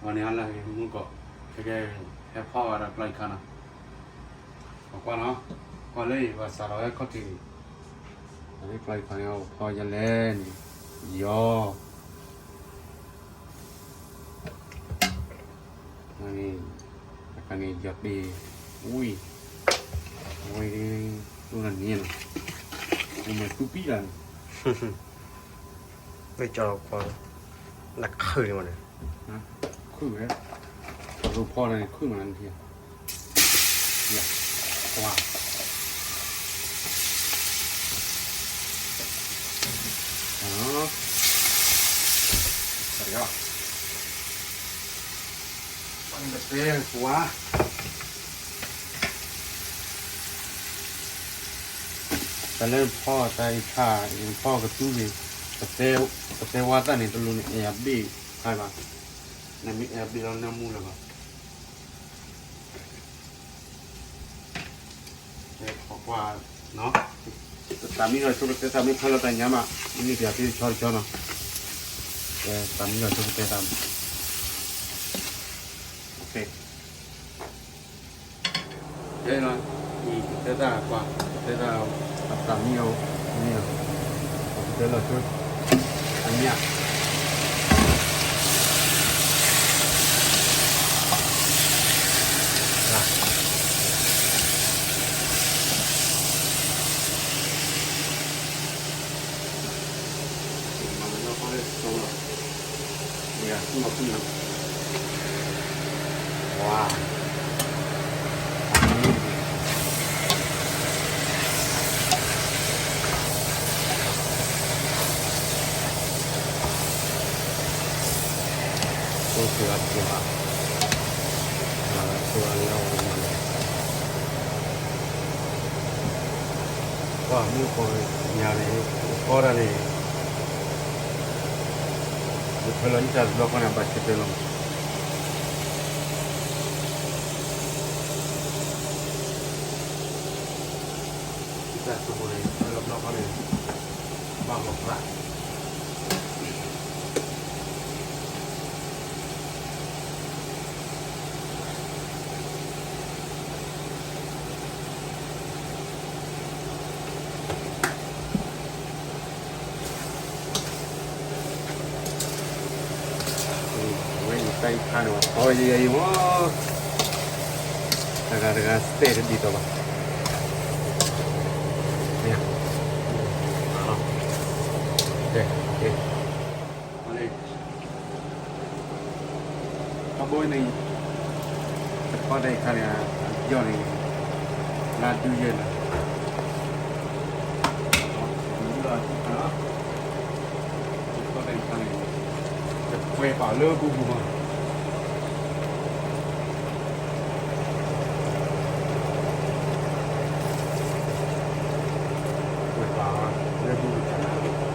ဝဲန့ၣ်လၢမူကီၢ် ခဲကဲ ဟဲဖီၣ်ဝဲဒၣ်ကျီၢ်အံၤခါနီၤ, ပကွၢ်နီၤ, ကွၢ်လၢအံၤ ပှၤစးထီၣ်ဝဲခီၣ်ထံး, ကျီၢ်အံၤခါန့ၣ်ဖီၣ်ယဲလဲၣ်န့ၣ်, ယီၤ န့ၣ်, အခါန့ၣ်ယီၤတ့ၢ်, ဝံၣ်, ဝံၣ်, တူၢ်နၤန့ၣ်နီၤ, မ့ၢ်တူၢ်ပံၣ်လၢန့ၣ်, မ့ၢ်ကၠီလီၤခွါ, နခုၣ်န့ၣ်မ့ၢ်န့ၣ်, ခုၣ်ဝဲ, ပှၤကဖီၣ်န့ၣ်ခုၣ်မးန့ၣ်, ယၤ, ကွၢ် တၢ်, ပှၤကတဲကွၢ်, တၢ်လၢဖီၣ်တၢ်အံၤခါ, ဖီၣ်ကသူန့ၣ်, ပတဲဝါသၣ်န့ၣ် တလိၣ်န့ၣ် အဲၣ်အဘ့ၣ်ခါဘၣ်, နမ့ၢ်အဲၣ်အဘ့ၣ်လီၤနၢမူလၢၤဘၣ်. တဲခီကွၢ်, တၢ်မံလီၤဆိကတဲတၢ် မ့ၢ်ဖဲလီၤတၢ်ညါမး မ့ၢ်ပျးသ့တဆီတဆီနီၤ, တၢ်မံလီၤဆိကတဲတၢ်, တဲလီၤ, အံၤကတဲတၢ်ကွၢ်, ကတဲတၢ်, အတၢ်မံအီၤ, မံလီၤ, ပကတဲလီၤဆိ, အမံ ဝါ, အိၣ်စှၤစှၤ, မၤလၢဆိလၢအီၤမၤလၢ ကွၢ်မူကီၢ်ညါန့ၣ် ကီတၢ်န့ၣ်, ယဖဲလီၤယတၢ်တဘျီဃီန့ၣ် ဘၣ်ဆၢတဲာ်လီၤ, ယတၢ်ဆိဖိန့ၣ် ဖဲလီၤဘျီဃီန့ၣ် ဘၣ်ဂီၤဖျါ ဝဲအံၤတၢ်အံၤခါန့ၣ် ပှၤဖီဝဲယဲယဲအံၤမး, တဂၤတဂၤစတဲတဒ်သိးဘၣ်, မ့ၢ်, မၤလီၤ, ကဲ, ကဲ, အဘိန့ၣ်, တခီတၢ်အံၤခါန့ၣ်, ယီၢ်န့ၣ်, လါဒုယဲၢ်လီၤ, တခီတၢ်အံၤခါန့ၣ်, တပှဲၤပာ်လၢပူၤပူၤမး ပှဲၤပာ်လၢပူၤပူၤ တၢ်ပှဲၤလၢခါန့ၣ် ဘ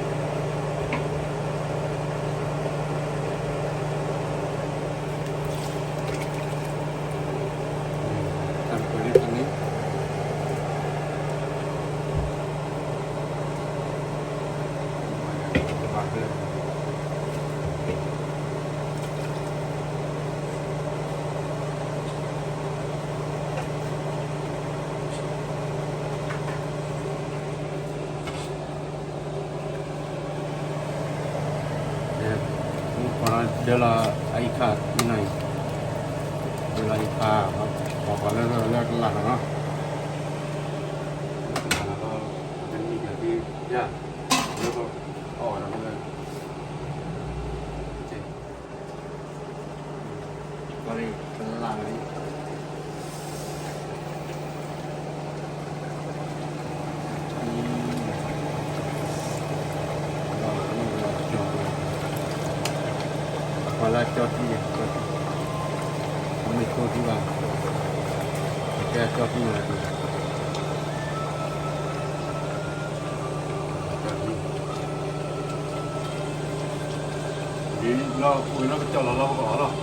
ၣ်ဖဲ မူခိၣ်ဒီးဒၢလီၤအအံၤခါ မုၢ်နၤအံၤ, ဒၢလီၤအံၤခါ, ပှၤပှၤလၢလၢကလၢ်လီၤနီၤ, ကလၢ်လီၤ, တနံၤညါဒ်ယၤ, လၢပအီၣ်ဒီးလၢ ကလၢ်လီၤ, ပှၤလၢကၠီထံ, မ့ၢ်ကၠီထံဘၣ်, ကဲကၠီထံမ့ၢ်လၢ ဒ်လီၤကွံာ်လၢကစၢ်လီၤလီၤပက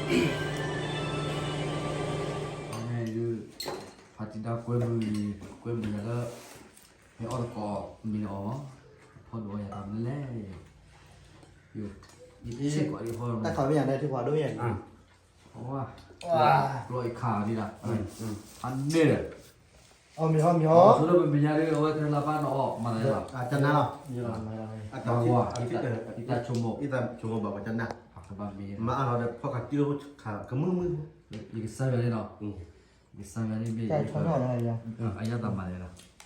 အီၣ်လီၤ, ဖါတံၢ်ဒီးကွဲမုာ်, ကွဲမုာ်ယၤလၢ ဟဲအီၣ်သကိးမ့ၢ်အီၤ, ဖီဒိၣ်အီၣ်ယၤတၢ်မနုၤလဲၣ်, ယစ့ၢ်ကီးယဟီ တၢ်ခးမ့ၢ်ယၤန့ၣ် ထံခွးဒိၣ်ယဲၢ်န့ၣ်, ဝါ, ဘျီယခးဒံးဒၣ်, အန့ၣ်ဒီး, အီၣ်မ့ၤဟီမ့ၤဟီ, ဆိလၢပမဲာ်ညါဒ် အဝဲသ့ၣ်လၢဘၣ်နီၣ်အီၣ်မၤသးလီၤ, အကနၣ်လီၤ, ဝါ, ယတၢ်ဆိကမိၣ်, ယတၢ်ဆိကမိၣ်ဘၣ်ပကနၣ်, မၤအါထီၣ်ဒီးဖီၣ်ခးတံၢ်အိၣ်ခးကမုၢ်မုၢ်, ယကစၢ်ယွၤန့ၣ်နီၤ, ယကစၢ်ယွၤန့ၣ်မ့ၢ်, အယၢ်သးမၤလဲၣ်လီၤ.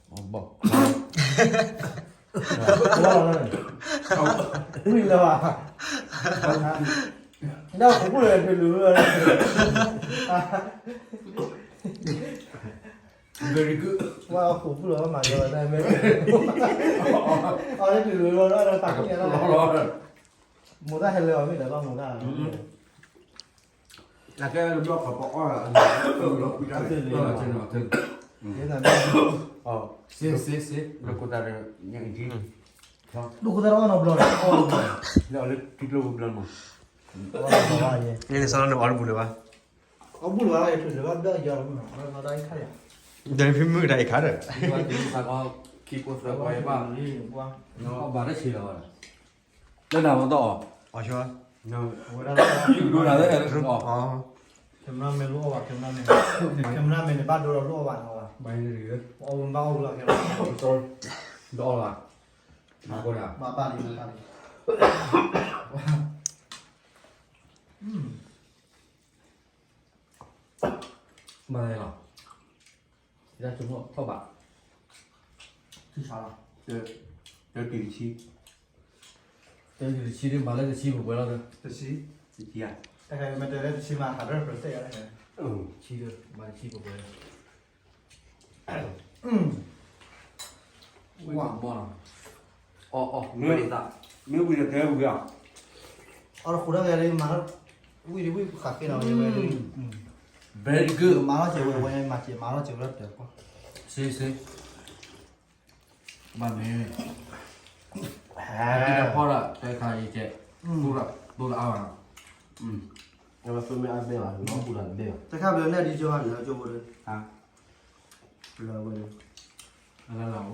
ဘီၣ်, ဝံၤလၢၤဘၣ်, ဒၣ်ခိးပူၣ်လၢၤတလူၤလၢၤ, very good, ဝါခိးပူၣ်လၢၤဘၣ်မၤလၢၤတၢ်မ့ၢ်, အီၤလၢတလူၤလၢၤဒီးတၢ်ခိၣ်ညါလီၤ, မိၢ်တၢ်ဟဲလၢအီၤမ့ၢ်ဒီးဘၣ်မိၢ်တၢ် အကဲဘျီခီပအီၣ်လီၤ, အီၣ်လီၤကွံာ်တၢ်လီၤ, စ့စ့စ့, ဒိၣ်ခိၣ်သၣ်ဒီး, ဒိၣ်ခိၣ်သၣ်အီၣ်နီတဘျီ, လၢအီၣ်လၢထံကျိပူၤဘျီမး, န့ၣ်န့ၣ်စီၤနီၢ်န့ၣ်အီၣ်တဘူးလၢၤဘၣ်, အီၣ်ဘူးလၢၤဘၣ်, ထုးလၢၤဘၣ်ဘျီယီၤလီၤမး, ဒီးဖံမုၣ်တၢ်အံၤခါဒီး, ခံကိသၢကိဘၣ်, ဘၣ်တဆံလီၤ, လၢနၤမ့ၢ်တအီၣ်, အီၣ်ဆိ, ဒိၣ်နၤလၢနၤတအီၣ်, cameraman လိၣ်အီၣ်ဘၣ်, cameraman, cameraman န့ၣ် ဘၣ်ဒိဒီးလိၣ်အီၣ်ဘၣ်နီၤဘၣ်, အီၣ်ဝံၤဘၣ်အီၣ်ဝံၤလီၤ, တအီၣ်လၢၤဘၣ်, ဘၣ်ဘၣ်လံ, ဘၣ်လံ, မၤလီၤ, ယတၢ်ဆိကမိၣ်ထီၣ်ဘး, တၢ်တံၤတဆံ, တၢ်တံၤတဆံဒ်မၤလၢတဆံပှဲၤပှဲၤလီၤ, တဆံ, တဆံဧါ, တၢ်တံၤတဆံမး hundred percent ဧါ, တဆံဒ်မၤတဆံပှဲၤပှဲၤလီၤ, ဝါ, အီၣ်အီၣ်, မ့ၢ်ဝံၤဒီးတဲဝံၤဧါ, အီၣ်တဃူတၢ်ဂဲၤဒ်မၤ, ဝံၤဒ်ဝံၤဃးက့ၤနီၤ, very good, မၤထီၣ်စဲးဝဲဝဲ, မၤစဲးမၤထီၣ်စဲးဝဲလၢတၢ်ကီ, စ့စ့, ဘၣ်မ့ၢ်, ဖီၣ်ဒီး တဲခါအံၤကဲ, တိၢ်ဒီးအါဘၣ်နီၤ, အဝဲသိမ့ၢ်အါဘဲဘၣ်, လီၤပူၤဒီးတဘဲဘၣ်, တခါဘျီန့ၣ်ဒ်ကၠိဘၣ်လၢကၠိဖိဒီး, လၢဝဲ, အလၢလၢ,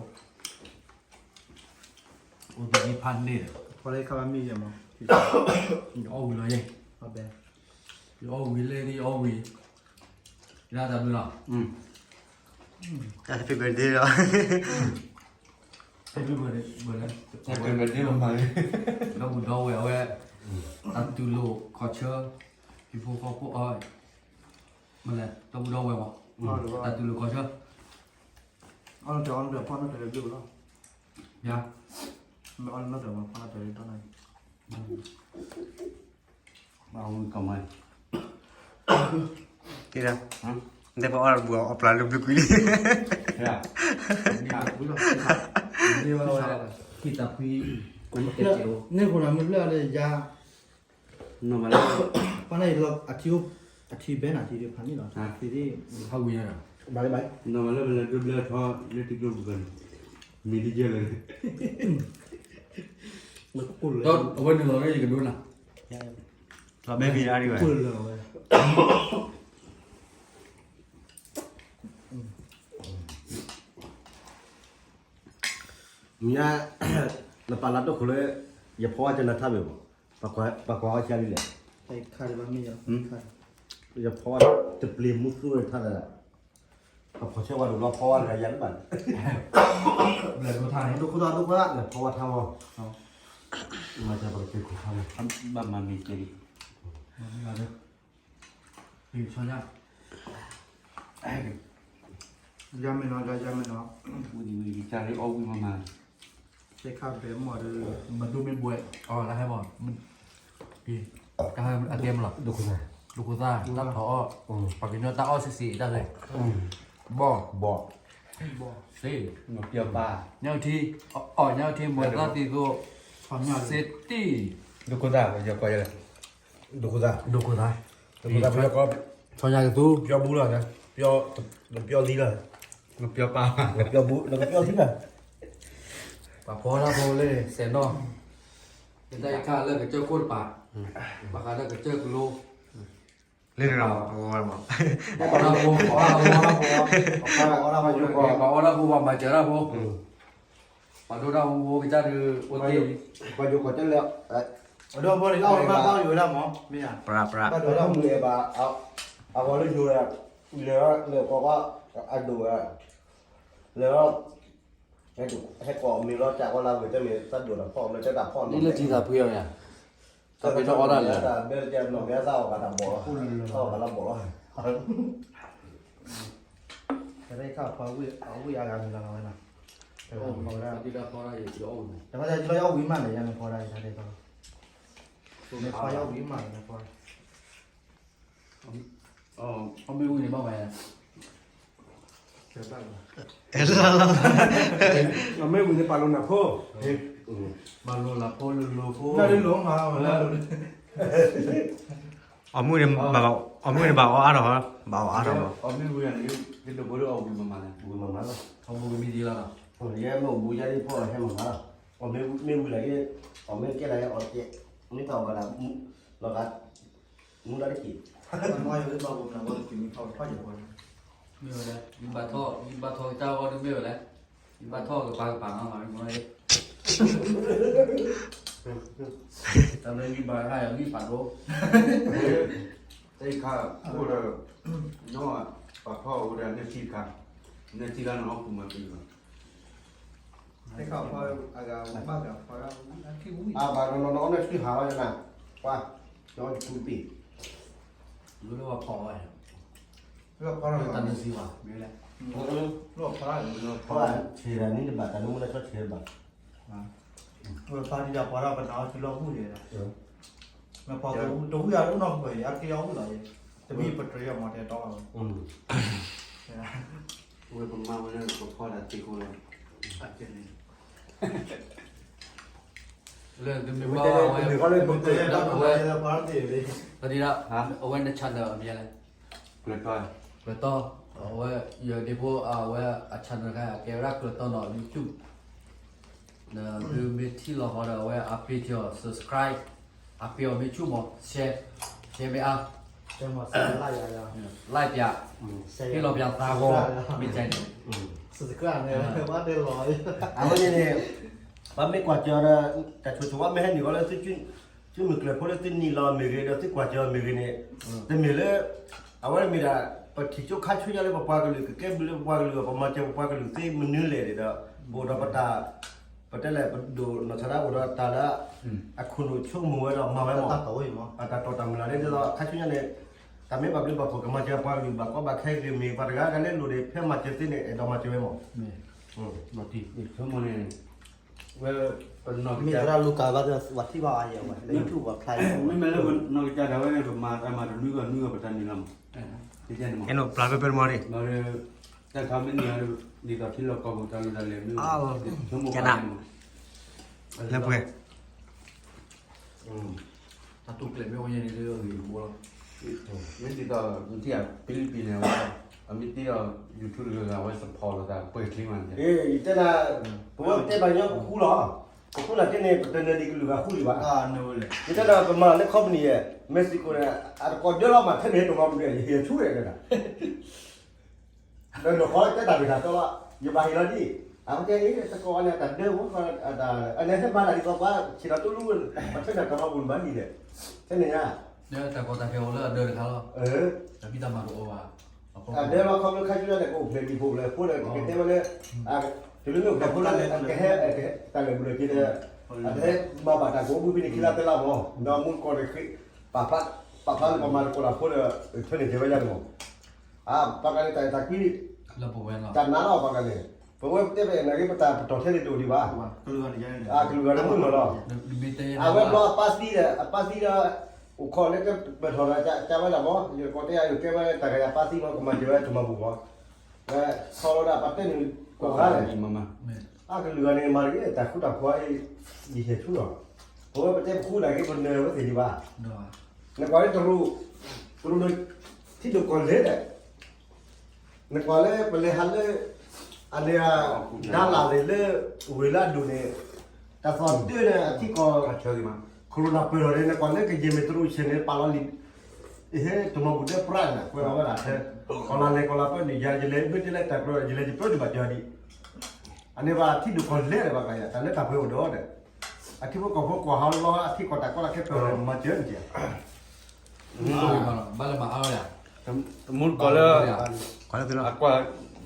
အိၣ်တဒံဖးန့ၣ်ဒီး, ဖီလၢခါဘၣ်မ့ၢ်ယဲၢ်မး, ယအီၣ်ဝံၤလီၤယဲၢ်, ယအီၣ်ဝံၤလဲၣ်ဒ်ယအီၣ်ဝံၤ, ယဒၣ်တၢ်ဘျုးလီၤ, တၢ်တဖံးဘၢၣ်ဒ့လီၤ, တၢ်တဖံးဘၢၣ်ဒ့လီၤ, ဒီပုၢ်ဒီဝဲၢ်အဝဲ, တၢ်တူၢ်လိာ်ခီၣ်ဆၢ, ဟံၣ်ဖိဃီဖိအီၤ, မ့ၢ်လဲၣ် ဒီပုၢ်ဒီဝဲၢ်မး, တၢ်တူၢ်လိာ်ခီၣ်ဆၢ, အီၣ်နီၣ်တၢ်အီၣ်နီၣ်တၢ်ဖီၣ်နီၣ်တၢ်တဘျုးလီၤ, ယၤ, မ့ၢ်အီၣ်နီၣ်တၢ်မးဖီၣ်နီၣ်တၢ်တဘျုးလီၤ, ဘၣ်ဝံၤကမၤ, တဲဒၣ်, တဲပအီၣ်တဘူးအီၣ်ပျၢ်လၢဘျုးကွံာ်လံ, ဝဲ, ခံသးခွံ, န့ၣ်ဃိန့ၣ်မ့ၢ်ဘျၢၣ်လၢယၤ, နီၢ်မၤလၢ, ပှၤန့ၣ်လီၤ, အထံ, အထံဘဲနၤထံဒ်ဖးန့ၣ်လီၤ, သ့ၣ်သ့ၣ်, ဟးဝံၤယၤဒီး, ဘၣ်လၢဘၣ်, နီၢ်မၤလၢပလဲၤဒိဘျၢၣ်ထီလၢထံကျိပူၤကန့ၣ်, မ့ၢ်ဒ်ယဲၢ်လၢ, အဝဲန့ၣ်လီၤလၢယကဒိနၤ, လီၤဘဲမံၤအါဒံးဝဲ, မ့ၢ်, နပာ်လၤတၢ်ခိၣ်လၢ, ယဖီဝါကနၤထါဘ့ၣ်ဘၣ်, ပှၤကွၢ်အီၣ်ဆါလံလဲၣ်, ယဖီဝါတပျ့ၤမူသူၣ်ထါလၢ, ပဖီဆဲဝါဒိၣ်လီၤဖီဝါတဂၤယၤလၢဘၣ်, ဘျၢၣ်ဒိၣ်ထါန့ၣ် ဒိၣ်ခိၣ်သၣ်ဒိၣ်ခိၣ်သၣ်, ဖီဝါထါဝီ, မၤတၢ်ပကတဲခိၣ်ထါန့ၣ်, ဘၣ်မၤမ့ၢ်ကဲလံ, ဆီညါ, ယၤမ့ၢ်နီၤ, ယၤမ့ၢ်နီၤ, ဝံၤဒံးဝံၤဒံး ကၢ်လၢအီၣ်ဝံၤမၤမၤ, သ့ၣ်ခါဘဲမီၢ်ဒီး, မဒိမ့ၢ်ဘှဲး, အီၤလၢဟဲမီၢ်, ကဟဲအကဲမလီၤ, ဒိၣ်ခိၣ်သၣ်, တၢ်ထီၣ်အီၣ်, ပှၤကညီတၢ်အီၣ်ဆံးဆံးတၢ်လဲၣ်, ဘီၣ်, ဘီၣ်, သ့ၣ်, ညၣ်ထံ, အီၣ်ညၣ်ထံမၤတၢ်သံသိး, စ့တံၢ်, ဒိၣ်ခိၣ်သၣ်, ယကွၢ်ယဲလဲၣ်, ဒိၣ်ခိၣ်သၣ်, ဒိၣ်ခိၣ်သၣ်, ဒိၣ်ခိၣ်သၣ်, ဆီညါကသူ, ပျီဘူလီၤ, ပျီသံလီၤ, ပျီပၢ်, ပျီဘူ, ပျီသံလီၤ, ပှၤဖီတၢ်ဖိလၢစဲးနီၣ်, ယတၢ်ယခါလၢကစၢၢ်ခိၣ်တပၤ, ဘၣ်ဃးလၢကစၢၢ်ကလိ, လၢနဂၤ, ပှၤအီၣ်တၢ်ဖိ, ပှၤအီၣ်တၢ်ဖိ, ပှၤအီၣ်တၢ်ဖိ, ပှၤမၤစၢၤတၢ်ဖိ, ပှၤဒိၣ်တၢ်အိၣ်ကစၢ်ဒုး အိၣ်တ့ၢ်လံ, ပှၤယိၤကီးတလဲၣ်, အဒီဘီန့ၣ် လၢအဝဲဘၣ်ဘၣ်ယိၤဝဲဒၣ်မး, မ့ၢ်ဧါ, ပှၤဒိၣ်တၢ်မုၢ်အဲၣ်ဘၣ်, အဝဲလၢယိၤ, လဲၤလၢကီၢ်ကီၢ်, အဒိၣ်ဝဲ, လဲၤလီၤ, ဟဲကိးမံၤလီၤ ကးကီလၢဝဲတမ့ၢ်သးဒိၣ်တၢ်ဖီၣ်မ့ၢ်တဲတၢ်ဖီၣ်နီၤ, လၢထံသးဖှံအီၤယါ, တၢ်ဖဲထီၣ်အီၣ်တၢ်လၢ, ဘဲတကဲနီၤ ဘဲသးအီၣ်ဘၣ်တၢ်ဘီၣ်လီၤ, သးအီၣ်ဘၣ်လီၤဘီၣ်လီၤ, တၢ်ခါဖီဝံၣ်အဂၤမံၤလီၤဝဲနီၤ, တၢ်ဖီဝံၣ်မးန့ၣ် ယန့ၣ်ဖီဒၣ်ယၤန့ၣ်ဖီ, အမ့ၢ်ဝံၣ်န့ၣ်ဘၣ်ဝဲ, အမ့ၢ်ဝံၤန့ၣ်ပာ်လိာ်နဖိ, ပာ်လိာ်နဖိလိၤလိၤဖိ, အမ့ၢ်ဝံၤန့ၣ်ဘၣ်အီၣ်အါထီၣ်, ဘၣ်အီၣ်အါထီၣ်, အမ့ၢ်ဝံၤန့ၣ် ကဒိၣ်ဘိဒ်အီၣ်ဝံၤမးမးလဲၣ်, ဝံၤမးမးလီၤ, အမ့ၢ်ဝံၤမ့ၢ်ဒ်လီၤ, ယဲမ့ၢ်အိၣ်ဘူးယါဒ်ဖီၣ်ဟဲမးမးလီၤ, အမ့ၢ်ဝံၤလၢ်က့, အမ့ၢ်ကဲလၢအီၣ်ကဲ, မ့ၢ်တၢ်အီၣ်ဘၣ်လၢ, လီၤဂာ် မူဒါတက့ၢ်, မ့ၢ်ဝဲဒၣ် ယဘၣ်ထီၣ်, ယဘၣ်ထီၣ်ကစၢ်ဂီၢ်တမ့ၢ်ဝဲလဲၣ်, ယဘၣ်ထီၣ်ကပၤကပၤမးမးမ့ၢ်, တၢ်လၢယဘၣ်ထီၣ်ယဘၣ်ဒိ, တခါ, အိၣ်ဒီး, ပာ်ဖီၣ်အိၣ်ဒီးနထံတခါ, နထံလၢနအီၣ်ကူမၤပံၤဘၣ် အဘၣ်နီၢ်နီၢ်အီၣ်န့ၣ်ဆံဟးလီၤယနၤ, ပှၤ, ယီတကူပ့ၢ်, လၢပှၤဖီၣ်ဝဲ, တၢ်နုၤစံဘၣ်, မ့ၢ်လဲၣ်, လၢပှၤဖီၣ်ဝဲ, ဆဲးဒၣ်နံၣ်တဘၣ် တၢ်နုၤမ့ၢ်လၢဆီဆဲးတဘၣ်, ပှၤဖီၣ်ဒ်ပှၤဒီးပနၢ်အီၣ်စုလီၢ်ပူၤန့ၣ်, မ့ၢ်ပှၤတဝံၣ်အီၤတအိၣ်နီတပှဲၤအံၤ အက့ၢ်အီၣ်ဝံၣ်လီၤအံၤ, တမ့ၢ်ပတြၢၤအီၤမ့ၢ်တဲတီလီၤ, ဝဲပမၤဝဲလၢပဖီၣ်ဒၣ်သ့ကိးလီၤ, လၢမ့ၢ်ဘၣ်ဝဲ, ဝဲ, ပဒ်, အဝဲန channel အမံၤလဲၣ်, ကျၢၤတီ, အဝဲ, ယဒ့ဖိအဝဲအ channel တခါ အကဲဝဲဒၣ်ကျၢၤတီနီၤ YouTube, နသုမ့ၢ်ထံၣ်လီၤဃီဒီး အဝဲအပ့ၤထံအီၤ subscribe, အပ့ၤအီၤမ့ၢ်ဆူၣ်မး share, share မ့ၢ်အါ, like ပၠး, ဟ့ၣ်လီၤပၠးသးဂီၤ, မ့ၢ်ကဲန့ၣ်, အဝဲန့ၣ်န့ၣ်, ပမ့ၢ်ကွၢ်စၢၤဒီး, တၢ်ဆိဆိဝဲမ့ၢ်ဟဲနုာ်ဃီလၢ သုမုၢ်ကျၢၤဖိလၢသုနံၤလီၤမ့ၢ်ဂ့ၤ ဒီးသုကွၢ်စၢၤမ့ၢ်ဂ့ၤန့ၣ်, တမ့ၢ်လၢ, အဝဲမ့ၢ်ဒၣ်, ပထံၣ်ကၠိခါဆူညါလၢပပှၤကလုာ် ကကဲဘျုးလၢပပှၤကလုာ် ပမၤစၢၤပပှၤကလုာ်သ့မနုၤလဲၣ်ဒီး, ပအိၣ်ဒီးပတၢ်, ပတဲလဲၣ် ပဒိၣ်နီၢ်ဆါဒၣ်အိၣ်ဒီးတၢ်လၢ, အခိၣ်နူာ်ဆိကမိၣ်ဝဲဒီးမၤဝဲမး, အတၢ်တီၢ်တၢ်မုၢ်လၢ်န့ၣ်ဒ်သိး ခါဆူညါန့ၣ်, တၢ်မ့ၢ်ဘၣ်ဘျုးဘၣ်ဖှိၣ်ကမၤစၢၤပှၤကလုာ် ဘၣ်ကီဘၣ်ခဲဂ့ၤမ့ၢ် ပှၤတဂၤဂၤလၢလိၣ်န့ၣ် ဖဲမၤစၢၤသ့န့ၣ် အဲၣ်ဒိးမၤစၢၤဝဲမး, မ့ၢ်, ဝဲ, ပနီၢ်ကစၢ်, မ့ၢ်လၢပနီၢ်ကစၢ်ဒၣ်ဝဲန့ၣ် ပမၤတၢ်မၤတနွံဂီၢ်နွံဂီၢ်ပတၢ်နုာ်လီၤမး, ပျၢ်ဖဲဖဲမီၤရံၣ်, တၢ်ခါမ့ၢ်န့ၣ်, ဒ်သိးထံလီၢ်ကီၢ်ပူၤတၢ်လိၣ်တၢ်လဲၤမ့ၢ်, ဆိကမိၣ်ပာ်န့ၣ်မး, လၢပှဲၤ တၢ်တိာ်ကျဲၤမ့ၢ်အိၣ်ညါန့ၣ် ဒ်အဂ့ၤတဘိလီၤ, မ့ၢ်ဒ်သိး နထံၣ် Philippines န့ၣ် အမ့ၢ်တ့ဒီး YouTube တဂၤဂၤ အဝဲ support လိာ်သး ပှဲၤချ့မးန့ၣ်, အ့ ယတဲနၤ, ပဝဲပတဲဘၣ်ညီပဃူလီၤ, ပဃူနာ်က့န့ၣ် ပတနၢၤဒံးကလုာ်ဂၤဃူဒံးဘၣ်, ယတဲဒီးပမၤလၢ company ယဲၢ် Mexico န့ၣ် အတကိးဒၢလီၤမး ထဲန့ၣ်ဟဲတိၢ်မၤပူၤဒီး ယဟ့ၣ်ဆူၣ်ဒီး ဒီးနီၢ်ဃီတဲတၢ်ဂ့ၢ်တၢ်တီလီၤ, ယဘၣ်ဟ့ၣ်လီၤဒ်, အဝဲတဲအ့ၣ် တကိးအန့ၣ် တၢ်ဒၢဝဲ, အန့ၣ်ဟဲမၤတၢ်ဒ်သိးပှၤဆ့ၣ်နီၤတူၢ်လူ, ပထဲန့ၣ်တၢ်မၤပူၤန့ၣ်ဘၣ်ဒ်လဲၣ်, ထဲန့ၣ်ညါ, တၢ်ကီတၢ်ခဲအိၣ်လၢအဒၢတခါလီၤ, တၢ်ဖံးတၢ်မၤတအိၣ်ဘၣ်, အဒၢလီၤခီဖျိခါဆူညါန့ၣ် ကအိၣ်ဖျဲၣ်လံၤဖိးဖျဲၣ်ဖိဒီး ကကတဲဝဲလၢ, တုၤလၢမ့ၢ်အိၣ်ဖျဲၣ်ဖိလၢ ကဟဲ, တၢ်လဲၤဘူးဒီးက့ၤဒီး, အကဟဲမၤဘၣ်တၢ်ကိးဘုဖဲန့ၣ်ခံလါသၢလါမး, ဒီးမူကီၢ်န့ၣ် ပာ်ဖျါလၢပမၤတကိးတၢ်ဖိဒီး ထွဲန့ၣ်တဲဝဲယါန့ၣ်မး အါ ပှၤဂၤန့ၣ် တၢ်အဲၣ်တၢ်ကွံ, တၢ်နးလီၤပှၤဂၤန့ၣ်, ပဝဲပတဲဖဲအံၤနာ်က့ ပတၢ်ပတီၢ်ထဲန့ၣ်တအိၣ်ဒံးဘၣ်, အကလုာ်ဂၤန့ၣ်မုာ်လီၤလီၤ, အဝဲဘျီအပၢ်သံဒီး အပၢ်သံဒီး, အိၣ်ခိးလၢကပၢၢ်ထီၣ်ဒီး ကးဝဲဒၣ်မး, ယကိးတဲယၤ ယကဲဝဲတၢ်ဂၤယၤပၢ်သံမး ကမၤစၢၤဝဲတမၤပူၤမး, ဝဲဆီလီၤဒၣ်ပှၤတဲနုာ်ကိးဂၤန့ၣ်, အကလုာ်ဂၤန့ၣ် မၤတဂ့ၤ တၢ်ဃူတၢ်ဖိးအံၤ, ယဟဲဆူၣ်လီၤ, ပဝဲပတဲပဃူနာ်က့ ပနၢၤဝဲသ့ၣ်ဒံးဘၣ်, နကွၢ်လၢတရူး, တရူးဒီး, ထံဒိၣ်ကီၢ်လဲၢ်ဒီး နကွၢ်လၢပလဲၤဟးလၢ, အန့ၣ်, ဒါလၢ်သ့ၣ်လၢ, ဝ့ၢ်လၢအဒိၣ်န့ၣ်, တၢ်သီၣ်ဒၢန့ၣ် အထံကီၢ်, Corona ပၢၢ်ထီၣ်န့ၣ် နကွၢ်လၢကယဲၢ်မ့ၢ်တရူးဆဲးန့ၣ် ပာ်လီၤလံ, ဟဲတမၤပူၤဒၢပြးန့ၣ် ကွဲးလီၤဝဲဒၣ်ထဲ, ကီၢ်လၢ်လဲၤကီၢ်လၢ်ပၢၢ်န့ၣ် ယၤယလဲၤဘၣ်တဲလၢတၢ်ကြၢး ယလဲၤယပၢၢ်ဒံးဘၣ်ကၢၤဒံး အန့ၣ်ဘၣ်ထံၣ်ဒုးကီၢ်လဲၢ်ဒီးဘၣ်ကယၤ တၢ်လၢတၢ်ပှ့ၤအိၣ်ဒီးဒီး အထံဖိကီၢ်ဖိကွၢ်ဟးလီၤအထံကီၢ်တၢ်ကီတၢ်ခဲပၢၢ်မၤစၢၤန့ၣ်ကဲ ဘၣ်လၢမၤအါလီၤယၤ တမူတကိးလၢ အကွၢ်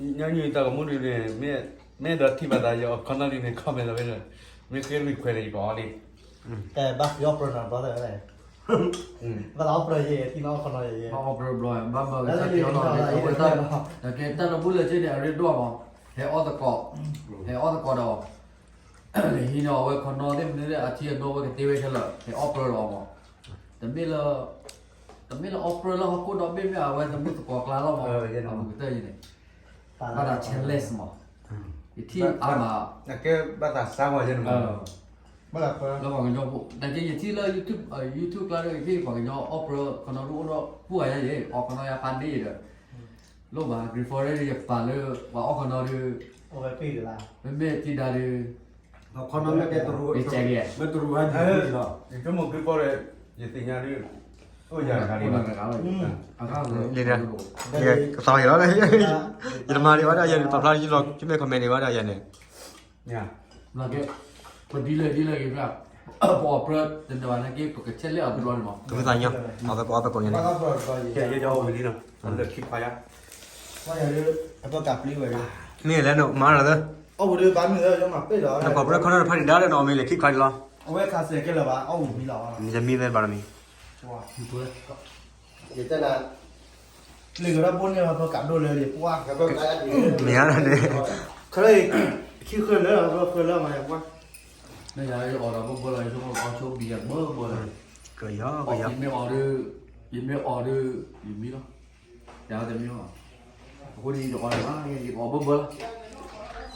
ညီနုၢ်တၢ်ကမူဒုးန့ၣ် မ့ၢ်ဒီးထံၣ်ဘၣ်သးယအီၣ်ခီနီဒုးန့ၣ် comment လီၤဝဲဒီး မ့ၢ်ဃ့ request န့ၣ် ယကအီၣ်လံ ဘၣ်သးအီၣ်ပြၢၤနီၤ brother ဘၣ်သးအီၣ်ပြၢၤယဲ ထံၣ်နီၣ်ခီနီယဲ ဘၣ်အီၣ်ပြၢၤဘျီ ဘၣ်ဘၣ်ဝဲ တၢ်ကဲတၢ်နဘုလၢာ်က့န့ၣ် အရ့ဒိၣ်မး ဟဲအီၣ်သကိး ဟဲအီၣ်သကိးဒီး ဟံးန့ၢ်အဝဲခီနီသ့ၣ်မနုၤသ့ၣ် အထံအနိဝဲကတ့ဝဲခဲလၢာ် ဟဲအီၣ်ပြၢၤဒီးအီၤမး တမ့ၢ်လၢ တမ့ၢ်လၢအီၣ်ပြၢၤလၢဟီၣ်ခိၣ်ဒီဘ့ၣ် မ့ၢ်အဝဲသမုၢ်သကိးကျါလီၤမး အမုၢ်ကတၢၢ်အံၤန့ၣ် ဘၣ်သး challenge မး ယထံၣ်အါမး ကဲဘၣ်သးစါဝဲယဲန့ၣ်မး လၢပှၤကညီဖိ နာ်က့ယထံၣ်လၢ YouTube ကျါဒီး ယထံၣ်ပှၤကညီအီၣ်ပြၢၤခီနီဒုအိၣ်ဒီး ပှၤယဲယဲ အီၣ်ခီနီယါဖးန့ၣ်ဒီး လိၣ်ဘၣ် Green Forest ဒီးယပာ်လၢ ပှၤအီၣ်ခီနီဒု မ့မ့ၢ်တံၤဒါဒု ခီနီမ့ၢ်ကဲတရူး မ့ၢ်တရူးဟဲက့ၤလီၤ ယဆိကမိၣ် Green Forest ယသ့ၣ်ညါဒု အိၣ်ယၤတဂၤလီၤ ကသီယၤလီၤ ယတမၤဒံးဘၣ်ဒီးယၤန့ၣ် ပာ်ဖျါယလီၤ ယမ့ၢ် comment ဒံးဘၣ်ဒီးယၤန့ၣ် ပဒ်လဲၣ်ဒ်လဲၣ်ဂ့ၤ ပအီၣ်ပြၢၤတန့ၢ်ဘၣ်နာ်က့ ပကဆဲးလဲၣ်အီၤတဘျီန့ၣ်မး တမ့ၢ်သးညီ အီၣ်သကိးအီၣ်သကိးညါန့ၣ် ကဲယဲယဝံၤလံနီၤ လၢခံခွါယါ မ့ၢ်လဲၣ်န့ၣ် မၤရၤသၢ အီၣ်ဝံၤဒီးဘၣ်မ့ၢ်လၢယမၤပ့ၢ်လီၤ နကွၢ်ပြၢၤခီနီတဖၣ်ဒံးဒါဒီးနီၤ အီၣ်မ့ၢ်လဲၤခံခွါဒံးလီၤ အဝဲခါစဲးကဲလၢၤဘၣ် အီၣ်ဝံၤမံလီၤ မ့ၢ်တမံသ့ဘၣ်တမံၤ မ့ၢ်တဲနၤ လံာ်ကရၢဘိန့ၣ် ပကးဒိၣ်လၢလံာ်ပှၢ် မ့ၢ်ဧါန့ၣ် ခရၢ ခံဃၢလၢ ပဃၢလၢမၤယပှၢ် မ့ၢ်ယၤအီၣ်ဒီးဘိဘိလီၤ ယဆိကမိၣ်အီၣ်ဆိဘံၣ်ယမ့ၢ်ဘိလီၤ ကယီကယီ ယမ့ၢ်အီၣ်ဒီး ယမ့ၢ်အီၣ်ဒီး ယမံလီၤ ယၤတမံလီၤ အဃိန့ၣ် ယအီၣ်ဒီးဘၣ် ယအီၣ်ဘိဘိလီၤ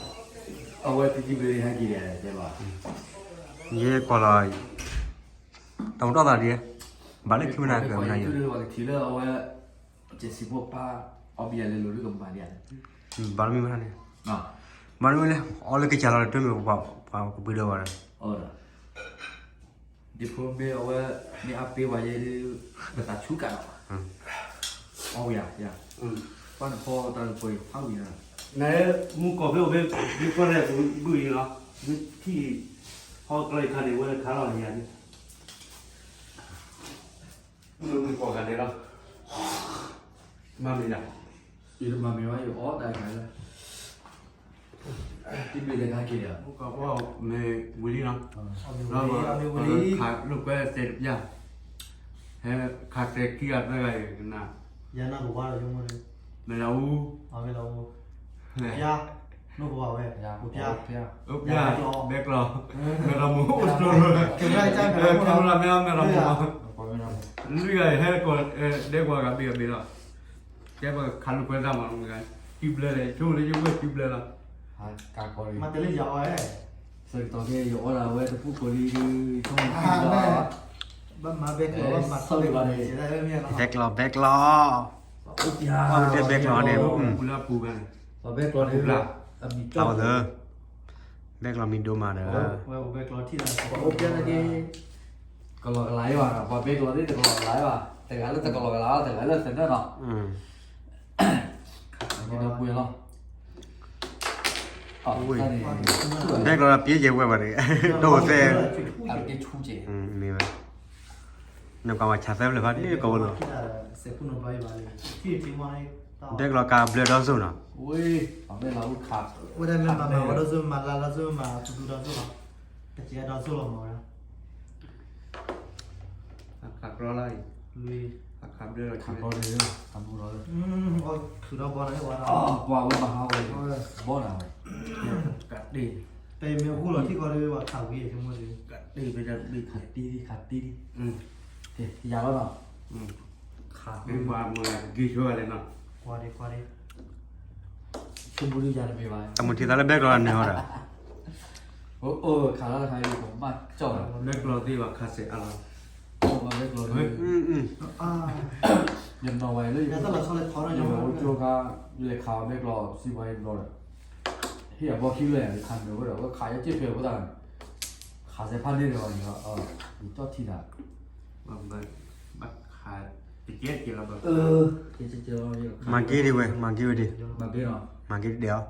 အဝဲတံၤတံၤဘျုးဟဲက့ၤဒီး တဲဘၣ် ယဲကွၢ်လီၤ တၢ်မူထီၣ်သးဒ် ဘၣ်လၢခံမနၤကမနၤယၤ ပကထံၣ်လၢအဝဲ ကစံးဖိပၢ် အီၣ်ဘံၣ်ယၤလဲၤလိာ်လၢကမၤဒံးဧါ ဘၣ်လၢမ့ၢ်မနၤန့ၣ် ဘၣ်လၢမ့ၢ်လဲၣ် အီၣ်လၢကစၢ်လီၤ တမ့ၢ်ပှၤကပှ့ၤဒီးဝဲဒီး ဒ်ဖိမ့ၢ်အဝဲ မ့ၢ်အပ့ၤဝဲယဲဒ် ပသးဆူကးလီၤ အီၣ်ဝံၤဧါ ပှၤနဖီတၢ်လၢပှဲၤဖးဝံၤဧါ နမူကီၢ်ဖဲအိၣ်ဖဲ မ့ၢ်ကွၢ်ရဲၣ်ပူၤဘုၣ်အံၤလီၤ မ့ၢ်ထံၣ် ဟီကျီခါန့ၣ် ဝဲခါလီၤယၤန့ၣ် မ့ၢ်မူကီၢ်ဂၤန့ၣ်လီၤ မၤမ့ၢ်ဒၣ် ယတမၤမ့ၢ်ဘၣ် ယအီၣ်တၢ်ခါလၢ တံၤဘျုးတခါက့ၤဒီး မ့ၢ်ဝံၤလံနီၤ လၢခးလိာ်ကွဲစဲးတပျၢ် ဟဲခးတဲခံဂၤသၢဂၤအံၤကနၣ် ယၤနၢ်ပဝါဒီးယမိၢ်န့ၣ် မ့ၢ်လၢအူ မ့ၢ်လၢအူ ယၤ နိၣ်ပဝါဝဲ ပျၢ် ပျၢ် ဘဲကျီၢ် မဲၢ်ရမိၢ် အိၣ်စတြီ camera မဲၢ်ရမိၢ် လွံၢ်ဂၤဟဲကီး ဒဲကွၢ်ဂၤဘ့ၣ်ဂၤဘ့ၣ်လီၤ ကဲပခးလိာ်ကွဲတၢ်မၤ တံၤဘျၢလဲၣ် ဆိကမိၣ်လၢယဝဲၢ်တံၤဘျၢလီၤ မၤတလၢယၤအီၤ ဆၢကတီၢ်ခဲအံၤ ယအီၣ်ဒၣ်ဝဲတပူၤဃီလံ ဘၣ်မၤဘဲကျီၢ် ဘဲကျီၢ် ဘဲကျီၢ် ပူၤလၢအပူၤဘဲန့ၣ် ပူၤလၢအပူၤဘဲ ဘဲကျီၢ်မံၤဒိၣ်မးဒီး ကလီၤကလးယဘၣ် ပှၤဘဲကျီၢ်သ့ၣ်တကလီၤကလးယဘၣ် တဂၤလၢတကလီၤကလး တဂၤလၢသနၢၣ်နီၤ ဒီပုၢ်ဝဲၢ်လီၤ ဘဲကျီၢ်ပျဲယဲဝဲဘၣ်န့ၣ် ဒိၣ်သဲး မ့ၢ်ဝဲ နကွၢ်ဝဲဆၣ်သၢဖျၢၣ်ဖးဒိၣ်ကဝဲလီၤ ဘဲကျီၢ်ကဘျၢဒီစိၣ်နီၤ ဝဲဒၣ်မ့ၢ်မၤမၤဝဲဒီစိၣ် မၤလါဒီစိၣ် မၤသူသူဒီစိၣ်လီၤ ကစဲးဒီစိၣ်လီၤမၤဝဲ အခးကြီလၢအံၤ အခးကြီလၢ ထုးဒီဘီနၤ ပှၤဝဲမၤဟးဝဲ ဘီနၤဝဲ ကတ့ၢ် ပမ့ၢ်ဟူလီၤထံၣ်ဃီဒီး ပှၤခးဝံၤ ကတ့ၢ် ပတဘ့ၣ် ခးတံၢ် ခးတံၢ် ယၤလီၤနီၤ ခးတံၢ် ပှၤမၤဂ့ၤဆိလဲၣ်နီၤ ကွၢ်ဒံး ကွၢ်ဒံး ဆိကမိၣ်ဒံးယၤတမ့ၢ်ဘၣ် တၢ်မုၢ်ထံသးလၢဘဲကျီၢ်န့ၣ်ဟီဒီး အိၣ် ခးလီၤတခါအံၤ ပမၤကၠီၣ်လီၤ ဘဲကျီၢ်သ့ၣ်ဘၣ်ခးစဲးအါလီၤ ဘဲကျီၢ်သ့ၣ် ယနီၢ်ဝဲလၢ ယအိၣ်ကၠိခါ ယလဲၤခးဘဲကျီၢ်စံးပှၤအံၤဘျီဒီး ဟ့ၣ်အဘီခံလၢယခးနုာ်ဝဲဒီး ဝဲခးယဲၢ်က့ၢ်ဖဲအဃိသတးန့ၣ် ခးစဲးဖးန့ၢ်ဒီး ယကၠီၣ်ထံတၢ် ဘၣ်ခး တကဲကဲလီၤ မၤက့ဒံးဝဲ မၤက့ဝဲဒံး မၤက့ဒံး မၤက့ဒံးဒီး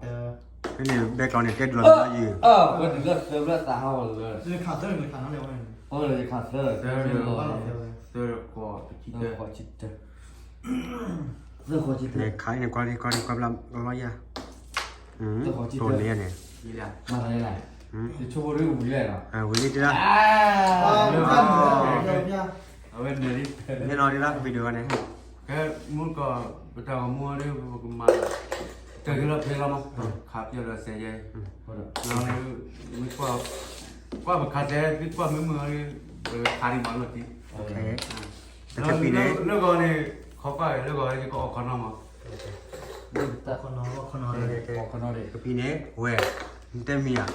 ဖဲန့ၣ် ဘဲကျီန့ၣ် တဲဒုးလီၤတဘျီယံၤ, ပှၤဒုးလၢသၢဘျီသးဟးဂီၤလၢ, ခးသၢန့ၣ်ခးနီၤလဲၣ်, အဝဲန့ၣ်ခးသၢ, သၢ, သၢ, သၢဃီၤတၢ, သၢဃီၤတၢ, န့ၣ်ခးန့ၣ် ကွၢ်လံ ကွၢ်လံ ကွၢ်ဘျါ ကွၢ်ဘျါယၤ, သၢဃီၤတၢန့ၣ်, မၤသးလဲၣ်, ယဆိကမိၣ်ဒ်ဝံၤလဲၣ်နီၤ, ဝံၤလံတလၢ, အဝဲန့ၣ်လံ, န့ၣ်နီၤဒ်လၢ video န့ၣ်, ကဲ မုၢ်ကီၢ် ပတၢ်ဂီၤမူဒ် ပကမၤ တၢ်ကလီၤဖဲလီၤမး, ခးပျီဒီးစဲးယဲ, လီၤ, ကွၢ်ပခးစဲး ကွၢ်မုာ်မုာ်ဒီး ပခးဒံးမၤလီၤတံၢ်, လၢဂီၤန့ၣ် ခီကွၢ်ဝဲ လၢဂီၤန့ၣ် ယကအီၣ်ခီနီၤမး, ကပံန့ၣ် ဝဲ, နတဲမံၤဧါ,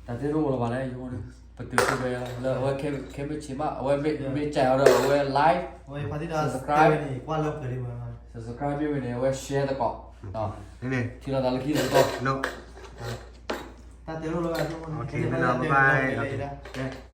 တၢ်တဲတအိၣ်လၢၤဘၣ်လဲၣ်, ပတုၤဖုဝဲလၢအဝဲခဲမုၢ်ဆ့ၣ်မး အဝဲမ့ၢ်ကဲအီၤဒီး အဝဲ like, subscribe, subscribe မ့ၢ်ဝံၤန့ၣ် အဝဲ share သကိး, ထံၣ်လိာ်သးလၢခံသကိး, တၢ်တဲတအိၣ်လၢၤဘၣ်,